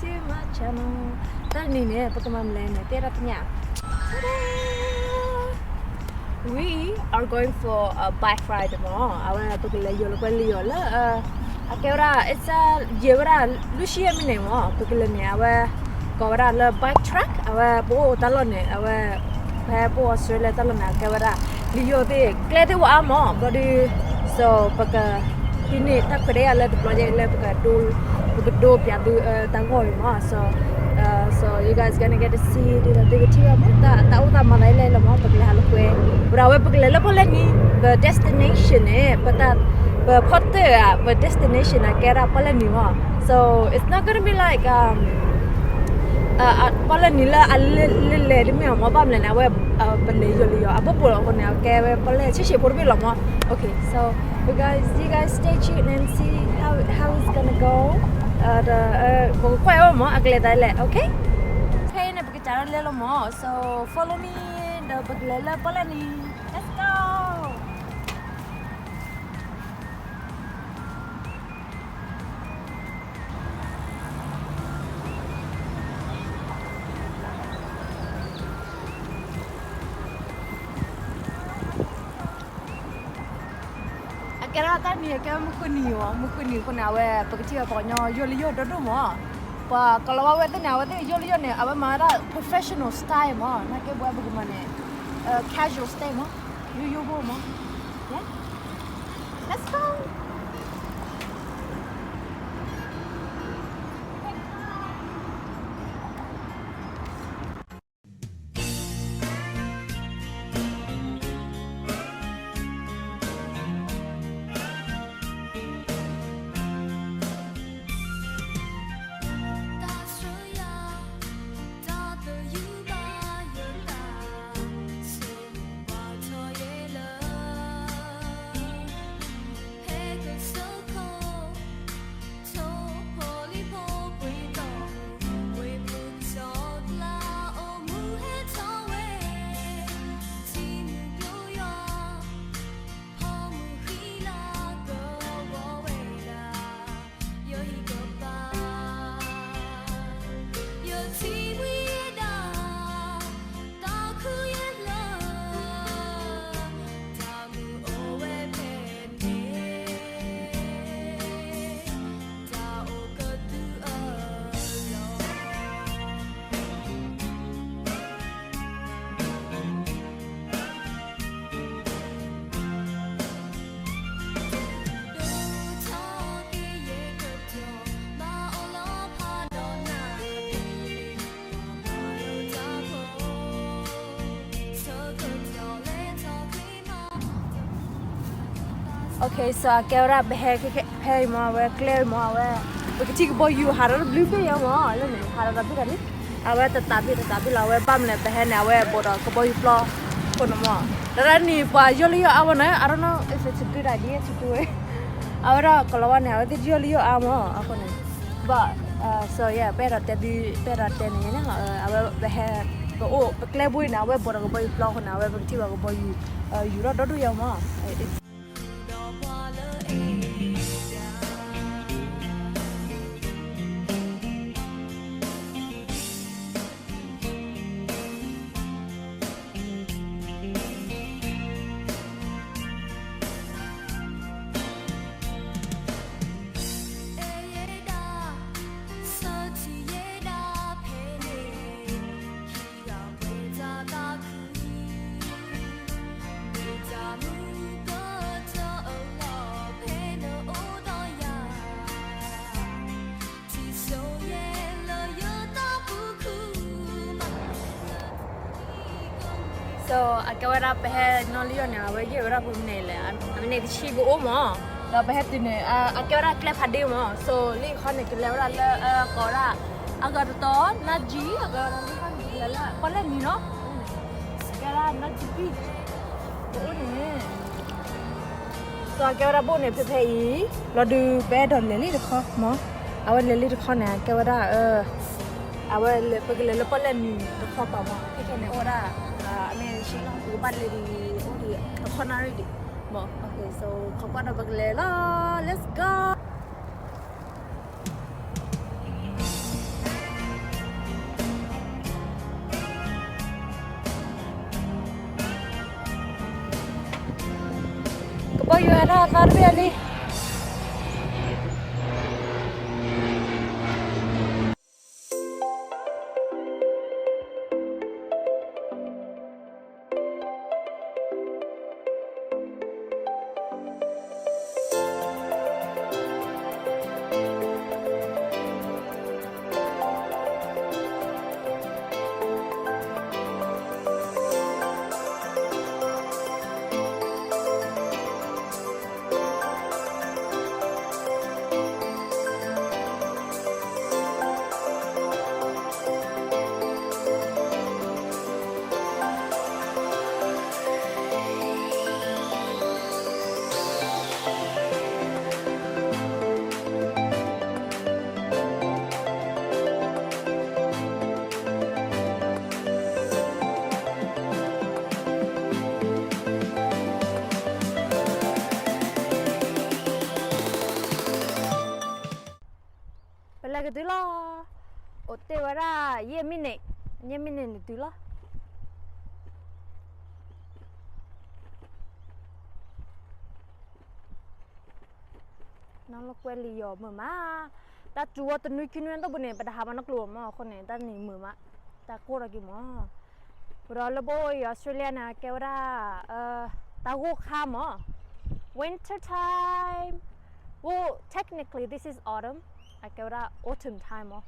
to my channel. တနံၤန့ၣ် ပကမၤမနုၤလဲၣ်န့ၣ် တဲဒၣ်သ့ၣ်ညါ We are going for a bike ride မး. အဝဲပကလဲၤယိာ်လီၤကွဲလံာ်ယိာ်လၢ အကဲဝဲဒၣ် အစၢ ယဲၢ်ဝဲဒၣ် လွံၢ်ဆံယဲၢ်မံးနံးန့ၣ်မး ပကလဲၤန့ၣ် အဝဲ ကိးဝဲဒၣ်လၢ bike track အဝဲပအိၣ်တၢ်လီၢ်န့ၣ် အဝဲ ဖဲပအိၣ် Australia တၢ်လီၢ်န့ၣ် အကဲဝဲဒၣ် လံာ်ယိာ်သ့ၣ် ကျဲသ့ၣ်အိၣ်အါမး ဘျီဒုး so ပက ဟံးန့ၢ်တၢ်ခွဲးတၢ်ယာ်လၢတဘျီညါအံၤလၢပကဒိ ပကဒိ ပြသူ တၢ်ဂီၢ်အံၤမး so so you guys gonna get to see ဒ်သိးသုကထံၣ်ဘၣ်မး တၢ်အိၣ်သးမၤသးဒ်လဲၣ်လီၤမး ပကလဲၤဟးလၢကွဲ ဝဲဒၣ်ဝဲပကလဲၤလၢပီၣ်လဲၣ်နံၤ ပ destination န့ၣ် ပတၢ် ပဖီတၢၣ်ဧါ ပ destination န့ၣ် ကဲဒၣ်ပီၣ်လဲၣ်နံၤမး so it's not gonna be like ပီၣ်လဲၣ်နံၤလၢအလဲၤလဲၤတမ့ၢ်အီၤမး ဘၣ်မနုၤလဲၣ်န့ၣ် အဝဲ ပလဲၤယိာ်လံယိာ် အဘိၣ်ဘိၣ်လီၤအဃိန့ၣ် အကဲဝဲပီၣ်လဲၣ်ဆံးဆံးဖိတဘ့ၣ်လီၤမး okay so you guys you guys stay tuned and see how how it's gonna go ဒီး ပကကွၢ်ဝဲမး အကလဲၤသးလဲၣ် okay ဖဲအံၤန့ၣ် ပကစးထီၣ်လဲၤလီၤမး so follow me ဒီးပကလဲၤလၢပီၣ်လဲၣ်နံၤ let's go အကဲဒၣ်တၢ်နံၤ အကဲဝဲမုၢ်ဃုနံၤမး မုၢ်ဃုနံၤအဃိန့ၣ် အဝဲ ပကထံၣ်ဘၣ်ပှၤကညီယိာ်လံယိာ်ဒိၣ်ဒိၣ်မး ပှၤကိၤလၤဝါဝဲသ့ၣ်န့ၣ် အဝဲသ့ၣ်ယိာ်လံယိာ်န့ၣ် အဝဲမၤဝဲဒၣ် professional style မး နာ်က့ပဝဲပကမၤန့ၣ် casual style မး ယိာ်ယိာ်ဖိမး let's go Okay so အကဲဝဲဒၣ်ပဟဲဖဲအံၤမး အဝဲကျဲမး အဝဲ ပကထံၣ်ကဘီယူၤ ဟးထီၣ်တဘျုးဘ့ၣ်ယဲမး လၢန့ၣ် ဟးထီၣ်တဘျုးဂၤလံ အဝဲတသးဘ့ၣ်တသးဘ့ၣ်လီၤ အဝဲဘၣ်မနုၤလဲၣ် ပဟဲန့ၣ်အဝဲဘိးဒီးကဘီယူၤပျီ အဃိန့ၣ်မး တရၣ်နံၤပှၤယိာ်လံယိာ်အါမးန့ၣ် I don't know if it's a good idea to do it အဝဲဒၣ်ကိၤလၤဝါန့ၣ် အဝဲသ့ၣ်ယိာ်လံယိာ်အါမး အဃိန့ၣ် but so yeah ပအဲၣ်ဒိးတဲဒု ပအဲၣ်ဒိးတဲန့ၣ်န့ၣ်လီၤ အဝဲပဟဲ ပအိၣ်ပကျဲဘိအံၤန့ၣ် အဝဲဘိးဒီးကဘီယူၤပျီအဃိန့ၣ် အဝဲပကထံၣ်ဘၣ်ကဘီယူၤ ယူၤထီၣ်ဒီဒိၣ်ယဲမး So အကဲဝဲဒၣ်ပဟဲနီၣ်လံယိာ်န့ၣ် အဝဲယဲၢ်ဝဲဒၣ်ပမံးနံးလဲၣ် မံးနံးတဆံကအိၣ်မး ဒီးပဟဲတုၤန့ၣ် အကဲဝဲဒၣ်ကျဲဖးဒ့မး so လံာ်ခီန့ၣ် ကလဲၤဝဲဒၣ်လၢ ကိးဒၣ် အဂၤတတီၤ နၢ်ကံ အကဲဝဲဒၣ်လံာ်ခီန့ၣ် ကလဲၤလၢပီၣ်လဲၣ်နံၤနီၤ ကဲဒၣ်နၢ်ကံ ပအိၣ်န့ၣ် ကဲဝဲဒၣ်ဘိၣ်န့ၣ် ဖဲဖဲအံၤ လီၤဒုး ပအဲၣ်ဒိးလဲၤလံတခီမး အဝဲလဲၤလံတခီန့ၣ် ကဲဝဲဒၣ် အဝဲပကလဲၤလၢပီၣ်လဲၣ်နံၤတခီပၤမး ဖဲခဲန့ၣ် အိၣ်ဝဲဒၣ် အမ့ၢ်ဆ့လီၤ ပကဘၣ်လဲၤဒံး အိၣ်ဒံးတခီနၣ်ရံၣ်ဒံးမး okay so ခီကွၢ်ဒီးပကလဲၤလီၤ let's go တၢ်သးတဘ့ၣ်လံ ပလဲၤကတုၤလီၤ. အိၣ်တ့ၢ်ဝဲဒၣ် ယဲၢ်မံးနံး, ယဲၢ်မံးနံးန့ၣ်တုၤလီၤ. နီၢ်လီၤကွဲးလံာ်ယီၤမုာ်မး, တၢ်စူၤဝဲတနွံခံနွံအတီၢ်ပူၤန့ၣ် ပတဟးဘၣ်နီတကျိၤမး, အဃိန့ၣ် တၢ်န့ၣ်မုာ်မး, တၢ်ကိၢ်ထီၣ်က့ၤမး. ဒီးလၢပအိၣ်အံၤ Australia န့ၣ် အကဲဝဲဒၣ် တၢ်ဂိၢ်ခါမး, winter time. Well, technically this is autumn, အကဲဝဲဒၣ် autumn time မး.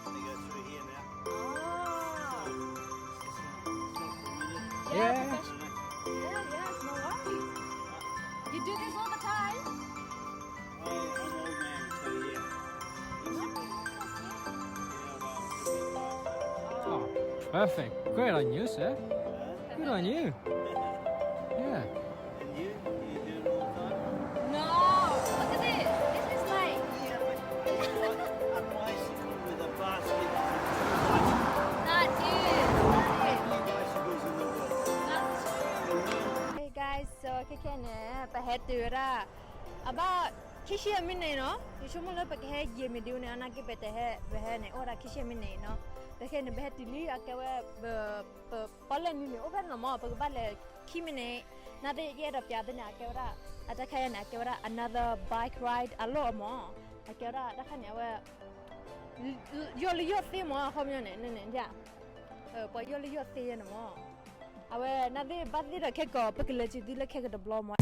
They go through here now. Ah. Yeah, yeah. Professional. Yeah, yes, no worries. You do this all the time? Oh, I'm an old man, so yeah. Oh, perfect. Good on you, sir. Good on you. Yeah. And you? You do it all the time? No. Look at this. This is my... A bicycle with a basket. That is. That is. Bicycles in the world. That's true. Hey guys, so ခဲခဲန့ၣ် ပဟဲတုၤဝဲဒၣ် အဘၣ် ခံဆံမံးနံးနီၤ, ယဆိကမိၣ်လၢပကဟဲယံာ်မ့ၢ်ဒ်န့ၣ် အနာ်က့ပတဟဲ ပဟဲန့ၣ် အိၣ်ဝဲဒၣ်ခံဆံမံးနံးနီၤ, ပဟဲန့ၣ် ပဟဲတုၤလံ အကဲဝဲ ပ ပီၣ်လဲၣ်နွံန့ၣ် အိၣ်ဖဲန့ၣ်လီၤမး, ပကဘၣ်လဲၤခံမံးနံး, နာ်သက့ယအဲၣ်ဒိးပျးသုန့ၣ် အကဲဝဲဒၣ် အတၢ်ခါယဲန့ၣ် အကဲဝဲဒၣ် another bike ride အလီၢ်အမး, အကဲဝဲဒၣ်တၢ်ခါန့ၣ် အဝဲ ယီၢ်လၢယီၢ်သ့မး အခီပညီန့ၣ် န့ၣ်န့ၣ် ပှၤယီၢ်လၢယီၢ်သ့ယဲန့ၣ်မး, အဝဲနာ်သ့ၣ်ဘၣ်သ့ၣ်ဒီးခဲကီး ပကလဲၤစုၤသုလၢခဲကတဘျီမး.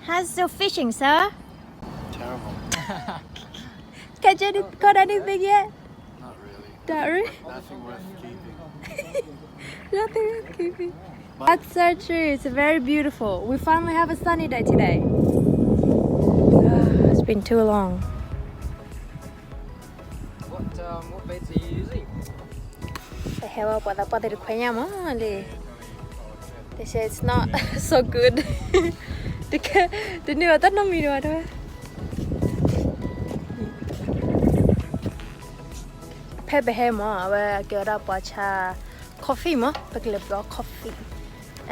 How's your fishing, sir? Terrible. Catch any, caught anything yet? Not really. Not really? Nothing worth keeping. Nothing, K B. That's so true. It's very beautiful. We finally have a sunny day today. Ah, it's been too long. What, um, what beds are you using? ပဟဲဝဲပှၤသးပှၢ်သ့ၣ်တခွဲညါမးလံ. They say it's not so good. တကဲ, တန့ၢ်ဘၣ်တၢ်နီတမံၤဒံးဘၣ်တဲဝဲ. ဖဲပဟဲမး အဝဲကဲဝဲဒၣ်ပှၤဆါ coffee မး, ပကလဲၤပှ့ၤအီၣ် coffee.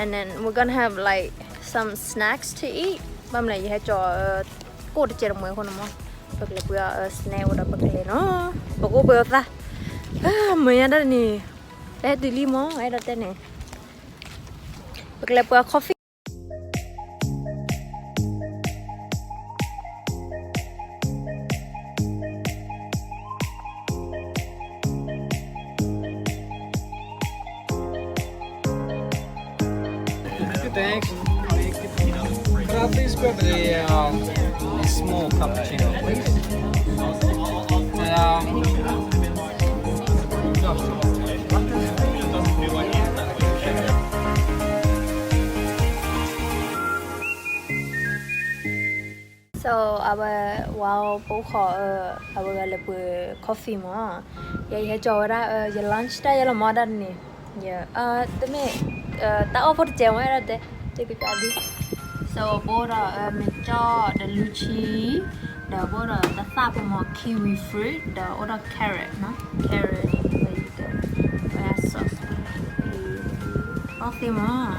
And then we're gonna have, like, some snacks to eat. ဘၣ်မနုၤလဲၣ် ယဟဲကၠီၤ ကိၣ်တကဲးတမှဲၤအဃိန့ၣ်မး, ပကလဲၤပှ့ၤအီၣ် snack ဝဲဒီးပကလဲၤနီၤ, ပကအိၣ်ဘှံးအီၣ်သၣ်. မုာ်ညါဒၣ်တနံၤ, ပဟဲတုၤလံမး အဲၣ်ဒိးတဲန့ၣ်, ပကလဲၤပှ့ၤအီၣ် coffee. Thanks. Could I please grab a, um, a small cappuccino, please? Um, So အဝဲ ဝါ ပအိၣ်ဃီ အဝဲဂၤလဲၤပှ့ၤ coffee မး, ယဲယဟဲကၠီၤဝဲဒၣ် ယ lunch တၢ်ယဲလီၤမးဒၣ်တနံၤ, ယ တမ့ၢ် တၢ်အီၣ်ဖိတကဲးမး အဲၣ်ဒိးတဲ တကပၤဒု So ပအိၣ်ဒီး မ့ၤကၠီၣ်ဒီး လူဆံ, ဒီးပအိၣ်ဒီးတၢ်သၣ်ဖိမး kiwi fruit ဒီးအိၣ်ဒီး carrot နီၤ, carrot ဝဲ sauce အီၣ်သ့မး.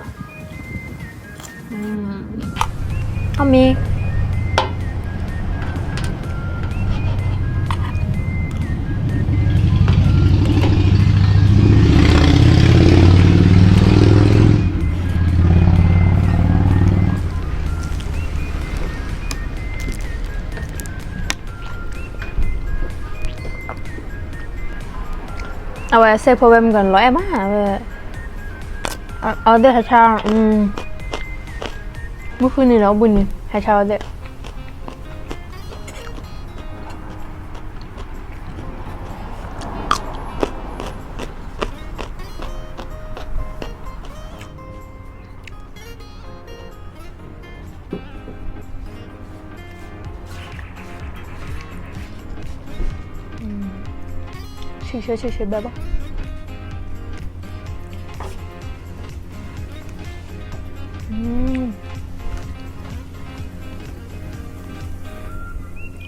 အီၣ်မ့ၤ အဝဲစဲးဖိဝဲမုၢ်ကလီၤအဲၣ်မး, အဝဲ အဝဲသ့ၣ်ဟဲဆါ မုၢ်ဃုနံၤဒီးအိၣ်ဘှံးနံၤ ဟဲဆါဝဲသ့ၣ်. ဆံးဆံးဆံးဆံးဘဲဘၣ်.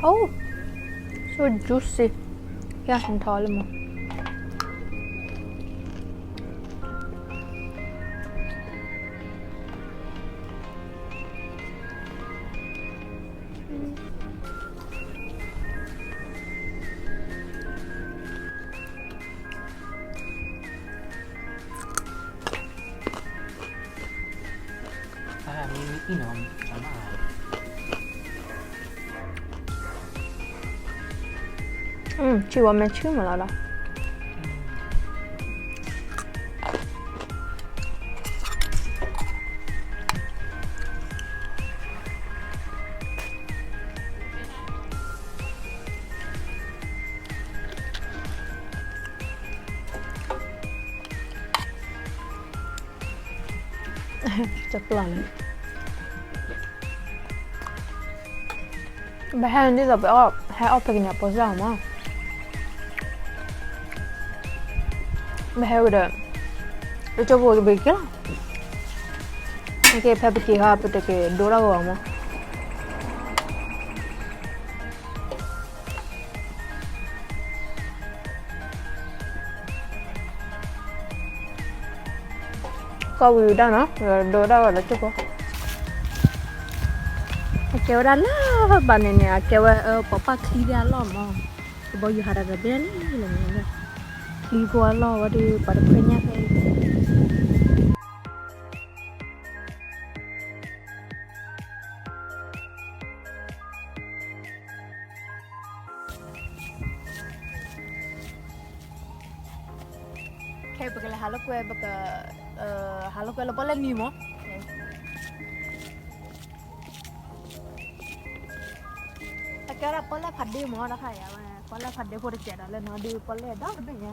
Oh, so juicy. ယထီၣ်လၢမး. ဆံးဝဲမ့ၢ်ဆူၣ်မးလီၤဒီး တပျၢ်လံ. ပဟဲဒ်သိးပဟဲအီၣ်ဖဲကညးပိာ်စၢ်မး, ပဟဲဝဲဒီး ပကၠိဖိတဘ့ၣ်က့ၤလီၤ, ကဲဖဲပက့ၤဟီ ပတက့ၤဒိတၢ်ဂီၤမး. ကီၢ်ဝံၤဒၣ်နီၤ, ဒိတၢ်ဂီၤလၢကၠိဖိ, အကဲဝဲဒၣ်လၢဘၣ်န့ၣ်န့ၣ် အကဲဝဲပှၤပာ်ချံဒၣ်အလီၢ်မး, ကဘီယူၤဟးတၢ်တဘ့ၣ်လံလၢန့ၣ်, ချံဖိအလီၢ်ဝဲဒီး ပှၤတခွဲညါဖဲအံၤ ခဲပကလဲၤဟးလိာ်ကွဲ ပက ဟးလိာ်ကွဲလၢပီၣ်လဲၣ်နံၤမး, အကဲဝဲဒၣ်ပီၣ်လဲၣ်ဖးဒ့မး တခါအံၤ ပီၣ်လဲၣ်ဖးဒ့ဖိတကဲးဒီးလၢနီၤဒုးပီၣ်လဲၣ်ဒီတဘ့ၣ်ညါ